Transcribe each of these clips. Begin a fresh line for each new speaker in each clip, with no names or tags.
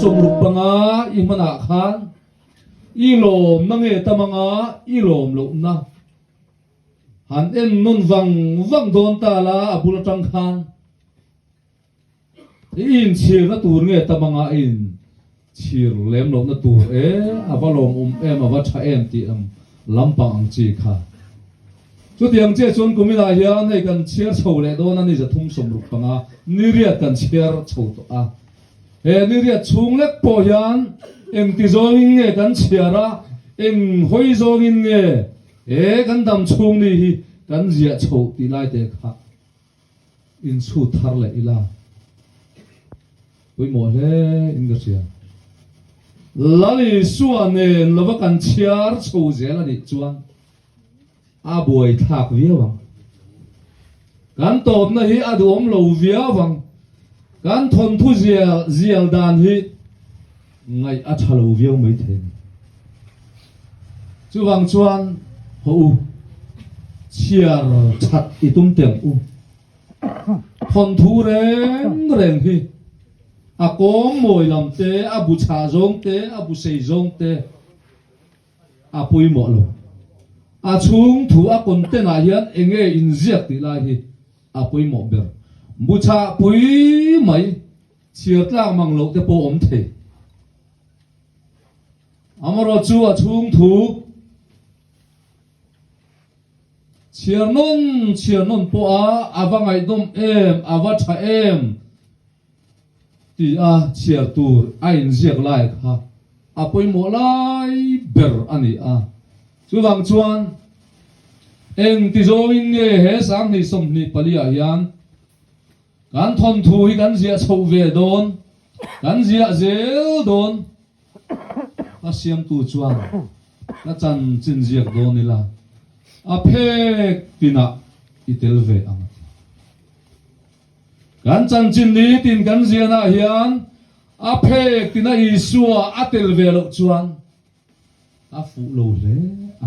65 i hmanah khan i lawmna nge tam anga i lawm lohna han en nawn vang vang dawn ta la a bul atang khan I inchhirna tur nge tam anga i inchhir lem lohna tur e, a va lawmawm em, a va tha em tih ang lampang ang chi kha. Chutiang chiah chuan kuminah hian hei kan chhiar chho leh dawn a ni 365, ni riat kan chhiar chho tawh a. He ni riat chhung lek pawh hian engti zawngin nge kan chhiar a, eng hawi zawngin nge he kan dam chhung ni hi kan ziah chhoh tih lai te kha Inchhut thar leh ila pawimawh hle in ka hria. Lal Isua nen lova kan chhiar chho zel a nih chuan a buai thlak viau ang. Kan tawpna hi a duhawm lo viau ang. Kan thawnthu zial dan hi ngaih a tha lo viau mai thei a ni. Chuvang chuan haw u, chhiar that i tum teh ang u. Thawnthu reng reng hi a kawng mawi lam te, a bu chhah zawng te, a bu sei zawng te a pawimawh lo. A chhung thu a content ah hian eng nge inziak tih lai hi a pawimawh ber. Bu chhah pui mai chhiar tlak mang loh te pawh awm thei. Amarawh chu a chhung thu chhiar nawn chhiar nawn pawh a a va ngaihnawm em, a va tha em ti a chhiar tur a inziak lai kha a pawimawh lai ber a ni a. Chuvang chuan engti zawngin nge he 2024 ah hian Kan thawnthu hi kan ziah chhoh ve dawn, kan ziah zel dawn. Ka siamtu chuan ka chanchin ziak dawn ila, a phek tinah i tel ve ang a ti. Kan chanchin nitin kan ziahnah hian a phek tina Isua a tel ve loh chuan a fuh lo hle a.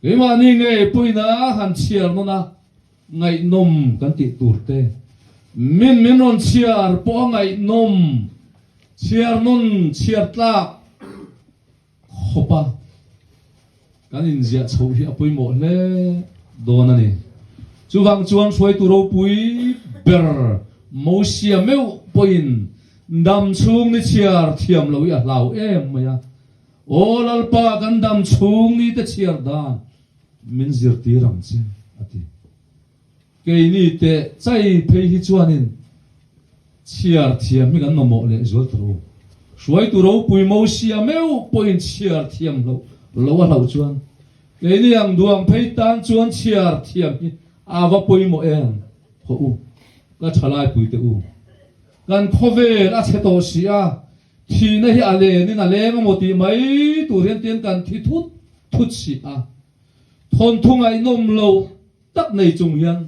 Keimahni ngei puina han chhiar nawn a, ngaihnawm kan tih tur te, min min rawn chhiar pawh a ngaihnawm, chhiar nawn chhiar tlak khawp a, kan inziah chhoh hi a pawimawh hle dawn a ni. Chuvang chuan hruaitu ropui ber Mosia meuh pawhin dam chhung ni chhiar thiam lo hi a hlau em mai a. Aw Lalpa kan dam chhung ni te chhiar dan min zirtir ang che a ti. Keini teh chai phei hi chuanin chhiar thiam hi kan mamawh leh zual ta ru. Hruaitu ropui Mosia meuh pawhin chhiar thiam loh lo a hlauh chuan keini ang duang phei tan chuan chhiar thiam hi a va pawimawh em? Hawh u, ka thalaipui teh u. Kan khawvel a chhe tawh si a, Thihna hi a lenin a leng amaw tih mai tur hian tian kan thi thut thut si a. Thawnthu ngaihnawm lo tak nei chung hian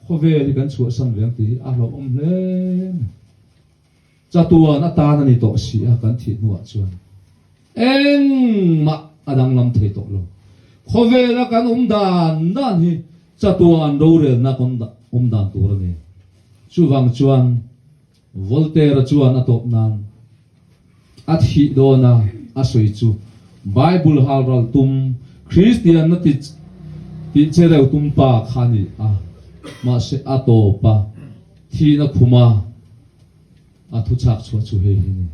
khawvel hi kan chhuahsan ve ang tih hi a hlauhawm hle mai. Chatuan atan a ni tawh si a kan thih hnuah chuan engmah a danglam thei tawh lo. Khawvela kan awm dan dan hi chatuan rorelna kan awm dan tur a ni. Chuvang chuan Voltaire-a chuan a tawp nan a thih dawn a, a sawi chu Bible halral tum Kristianna ti tih che reuh tum pa kha a ni a, mahse a tawp a, thihna khuma a thu chhak chhuah chu hei hi a ni.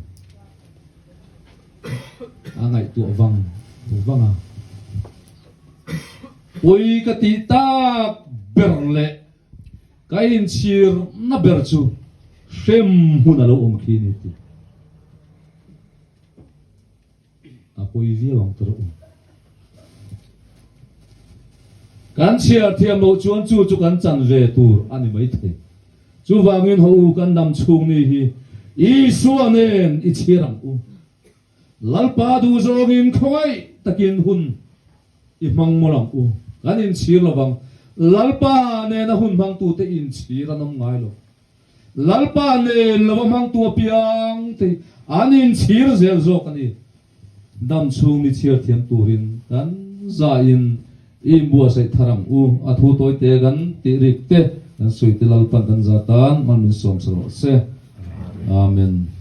A ngaihtuah vang vang a, Pawi ka tih tak ber leh Ka inchhir na ber chu hrem hmun a lo awm khi ni tih a pawi viau ang ta rawh u. Kan chhiar thiam loh chuan chu chu kan chan ve tur a ni mai thei. Chuvangin haw u kan dam chhung ni hi Isua nen i chhiar ang u. Lalpa duhzawngin khawngaih takin hun I hmang mawlh ang u. Kan inchhir lovang. Lalpa nena hun hmangtute inchhir an awm ngai lo. Lalpa nen lova hmangtu apiang te hi an inchhir zel zawk a ni. Dam chhung ni chhiar thiam turin kan zahin i inbuatsaih thar ang u. A thu tawi te kan tih rik te kan sawi te Lalpan kan za tan mal min sawm sa rawh se. Amen.